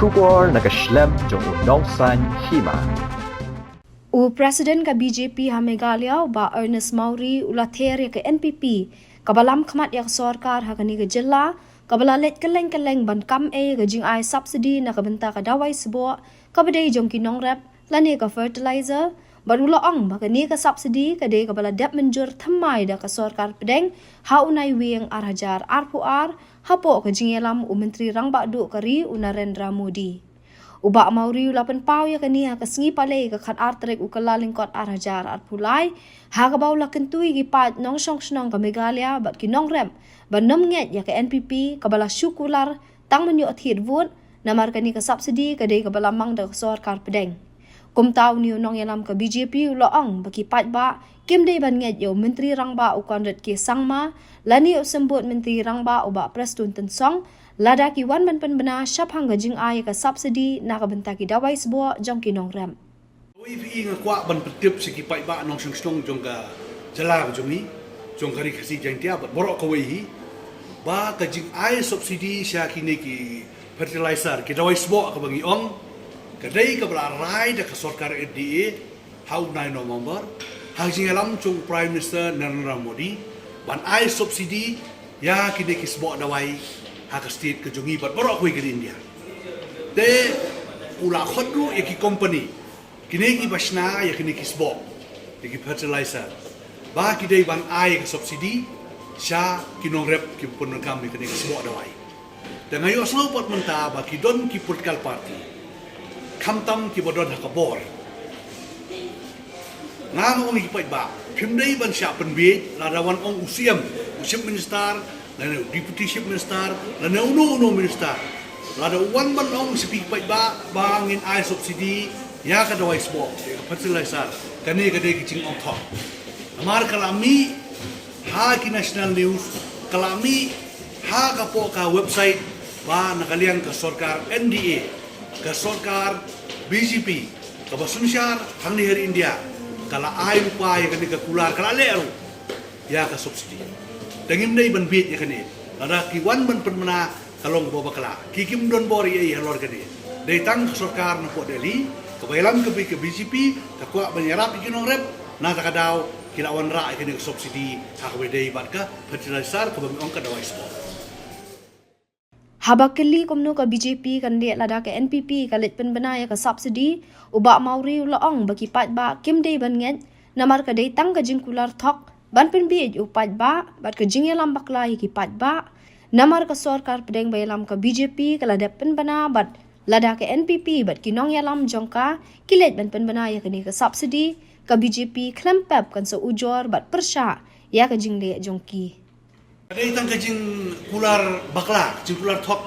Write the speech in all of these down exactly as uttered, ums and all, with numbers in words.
Khubor na ka shlem jong u nongsan hima. U President ka B J P ha Meghalaya, u Bah Ernest Mawrie, u la ther ïa ka N P P kaba lam khmat ïa ka sorkar ha kane ka jylla, kaba la leit kylleng kylleng ban kam ei ka jingai subsidy na ka bynta ka dawai sboh kaba dei jong ki nongrep lane ka fertilizer, bad u la ong ba kane ka subsidy ka dei kaba la dep mynjur thymmai da ka sorkar pdeng ha u Naiwieng ar hajar arphew ar, hapoh ka jingïalam u Myntri Rangbah Duh ka ri u Narendra Modi. U Bah Mawrie u la pynpaw ïa kane ha ka sngi Palei ka khatar tarik u Kyllalyngkot ar hajar arphew lai, ha kaba u la kyntu ïa ki paid nongshong shnong ka Meghalaya bad ki nongrep ban nym ngeit ïa ka N P P kaba la shu kular tang ban ïoh thied vote, namar kane ka subsidy ka dei kaba la mang da ka sorkar pdeng. Kumta une u nongïalam ka B J P u la ong ba ki paidbah kim dei ban ngeit ïa u Myntri Rangbah u Conrad K Sangma lane u Symbud Myntri Rangbah u Bah Prestone Tynsong lada ki wan ban pynbna shaphang ka jingai ka subsidy na ka bynta ki dawai sboh jong ki nongrep. Kawei phi, nga kwah ban pyntip sha ki paidbah nongshong shnong jong ka jylla ka jong ngi, jong ka Ri Khasi Jaiñtia bad baroh kawei hi, ba ka jingai subsidy sha kine ki fertilizer, ki dawai sboh kaba ngi ong, ka dei kaba la rai da ka sorkar N D A ha u bnai November, ha ka jingïalam jong u Prime Minister Narendra Modi, ban ai subsidy ïa kine ki sboh dawai ha ka state ka jong ngi bad baroh kawei ka ri India. Te u la khot ruh ïa ki company, kine kiba shna ïa kine ki sboh, ïa ki fertilizer, ba ki dei ban ai ka subsidy sha ki nongrep kiba pyndonkam ïa kine ki sboh dawai. Te nga ïohsngew pat mynta ba ki don ki political party, khamtam kiba don ha ka bor. Nga ong ïa ki paidbah, phim dei ban shah pynbieit lada wan ong u C M, u Chief Minister, lane u Deputy Chief Minister, lane uno uno minister, lada u wan ban ong sha phi ki paidbah ba ngin ai subsidy ïa ka dawai sboh, ïa ka fertilizer, kane ka dei ka jingong thok. Namar ka la mih ha ki national news, ka la mih ha ka, hapoh ka website, ba na ka liang ka sorkar N D A, ka sorkar B J P kaba synshar hangne ha ri India, ka la ai lypa ïa kane ka kular, ka la leh ruh ïa ka subsidy. Te ngim dei ban bieit ïa kane. Lada ki wan ban pynbna ka long kaba bakla. Ki kim don bor ei ei halor kane. Dei tang ka sorkar na poh Delhi, kaba ïalam ka B-, ka B J P, ka kwah ban ïarap ïa ki nongrep, na kata ka daw ki la wanrah ïa kane ka subsidy ha kaba dei bad ka fertilizer kaba ngi ong ka dawai sboh. Haba kylli kumno ka B J P kan leh lada ka N P P ka leit pynbna ïa ka subsidy, u Bah Mawrie u la ong ba ki paidbah kim dei ban ngeit, namar ka dei tang ka jingkular thok ban pynbieit ïa u paidbah bad ka jingïalam bakla ïa ki paidbah. Namar ka sorkar pdeng ba ïalam ka B J P ka la dep pynbna bad lada ka N P P bad ki nongïalam jong ka ki leit ban pynbna ïa kane ka subsidy, ka B J P khlem pep kan sa ujor bad pyrshah ïa ka jingleh jong ki. Ka dei tang ka jingkular bakla, ka jingkular thok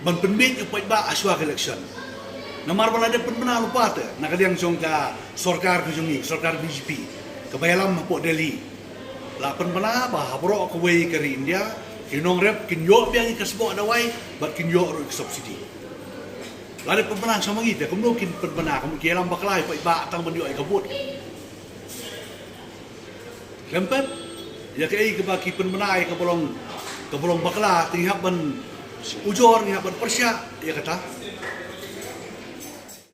ban pynbieit ïa u paidbah ha shuwa ka election. Namar ba la dep pynbna lypa te na ka liang jong ka sorkar ka jong ngi, sorkar B J P, kaba ïalam hapoh Delhi. La pynbna ba ha baroh kawei ka ri India, ki nongrep kin ïoh biang ïa ka sboh dawai bad kin ïoh ruh ïa ka subsidy. La dep pynbna sha ma ngi te, kumno kin pynbna, kumno ki ïalam bakla ïa u paidbah tang ban ïoh ïa ka vote. Khlem pep, ïa kaei kaba ki pynbna ïa kaba long, kaba long bakla, te ngi hap ban ujor, ngi hap ban pyrshah ïa kata.